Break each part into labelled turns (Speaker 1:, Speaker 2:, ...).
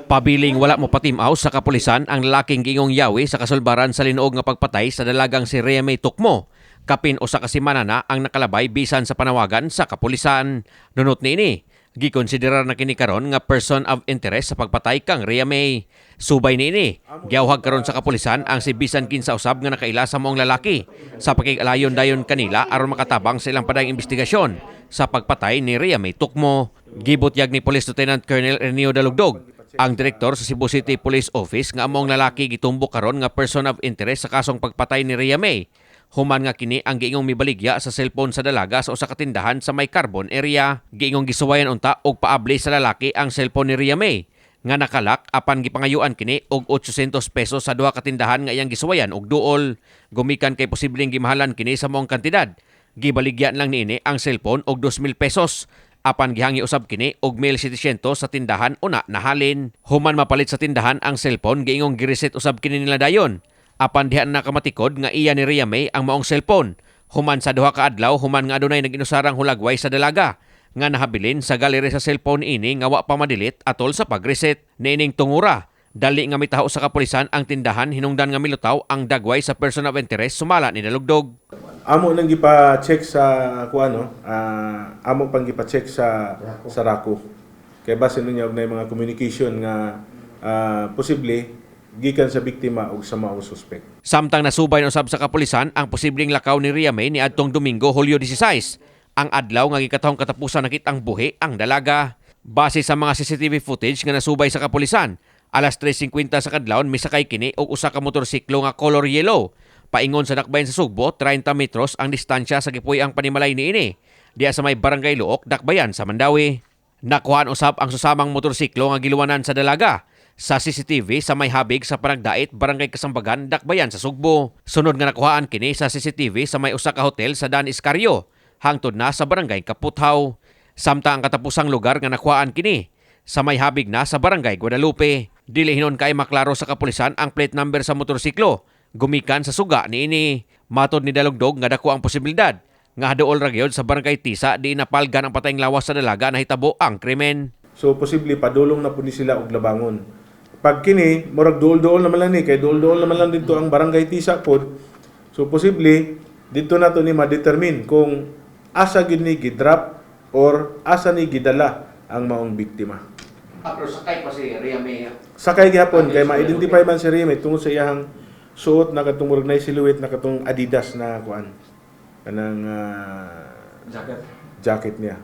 Speaker 1: Pabiling wala mopatimaw sa kapulisan ang lalaking giingong yawi sa kasulbaran sa linuog nga pagpatay sa dalagang si Rhea May Tukmo. Kapin 1 ka semana na ang nakalabay bisan sa panawagan sa kapulisan. Nunot niini, gikonsiderar na kini karon nga person of interest sa pagpatay kang Rhea May. Subay niini, giyawhag karon sa kapulisan ang si bisan kinsa usab nga nakaila sa maong lalaki sa pakig-alayon dayon kanila aron makatabang sa ilang padayong investigasyon sa pagpatay ni Rhea May Tukmo. Gibutyag ni Police Lieutenant Colonel Erneo Dalugdog, ang direktor sa Cebu City Police Office, nga among lalaki gitumbok karon nga person of interest sa kasong pagpatay ni Rhea May. Human nga kini ang giingong mibaligya sa cellphone sa dalaga sa usa ka tindahan sa may Carbon area. Giingong gisuwayan unta og paabli sa lalaki ang cellphone ni Rhea May nga naka-lock, apan gipangayuan kini og 800 pesos sa duha ka tindahan nga iyang gisuwayan og duol. Gumikan kay posibleng gimahalan kini sa maong kantidad, gibaligyan lang niini ang cellphone og 2,000 pesos, apan gihangyo usab kini og 1,700 sa tindahan una nahalin. Human mapalit sa tindahan ang cellphone, giingong gireset usab kini nila dayon. Apan diha na nakamatikod nga iya ni Rhea May ang maong cellphone. Human sa 2 ka adlaw, human nga adunay nag-inusarang hulagway sa dalaga nga nahabilin sa gallery sa cellphone ini nga wa pa ma-delete atol sa pag-reset. Niining tungura, dali nga mitaho sa kapulisan ang tindahan hinungdan nga milutaw ang dagway sa person of interest, sumala ni Dalugdog.
Speaker 2: Amo nang gipa-check sa kuan, no? Amo pang gipa-check sa Rako. Kay base niya og nay mga communication nga posible gikan sa biktima ug sa maong suspect.
Speaker 1: Samtang nasubay na usab sa kapulisan ang posibleng lakaw ni Rhea May niadtong Domingo, Hulyo 16, ang adlaw nga gikatahong katapusan nakit-ang buhi ang dalaga. Base sa mga CCTV footage nga nasubay sa kapulisan, alas 3:50 sa kadlawon misakay kini og usa ka motorsiklo nga color yellow paingon sa dakbayan sa Sugbo, 30 metros ang distansya sa gipuy-ang panimalay niini, diya sa may Barangay Looc, dakbayan sa Mandaue. Nakuhaan usab ang susamang motorsiklo nga giluwanan sa dalaga sa CCTV sa may habig sa Panagdait, Barangay Kasambagan, dakbayan sa Sugbo. Sunod nga nakuhaan kini sa CCTV sa may usa ka hotel sa Dan Iscario, hangtod na sa Barangay Kaputhaw. Samtang ang katapusang lugar nga nakuhaan kini sa may habig na sa Barangay Guadalupe. Dili hinon kay maklaro sa kapulisan ang plate number sa motorsiklo gumikan sa suga niini. Matod ni Dalugdog nga dako ang posibilidad nga haduol ra gyud sa Barangay Tisa, di napalgan ang patayng lawas sa dalaga, nahitabo ang krimen.
Speaker 2: So posible padulong na pud ni sila og Labangon. Pag kini murag duol-duol naman lang ni, kay duol-duol naman lang dito ang Barangay Tisa pod. So posible dito na to ni ma-determine kung asa gid ni gidrop or asa ni gidala ang maong biktima.
Speaker 1: Pero sakay pa si Rhea May?
Speaker 2: Sakay gihapon, kay ma-identify man si Rhea May tungod sa iyang suot na katong murag nay silhouette na katong Adidas na kuan, kanang
Speaker 1: jacket.
Speaker 2: Jacket niya.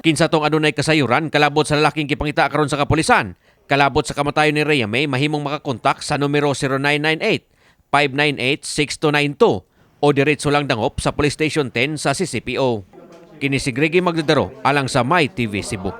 Speaker 1: Kinsa tong adunay kasayuran kalabot sa lalaking gipangita karon sa kapulisan kalabot sa kamatayon ni Rhea May, mahimong makakontak sa numero 0998 598 6292 o diretso lang dangop sa Police Station 10 sa CCPO. Kini si Greggy Magdadaro alang sa My TV Cebu.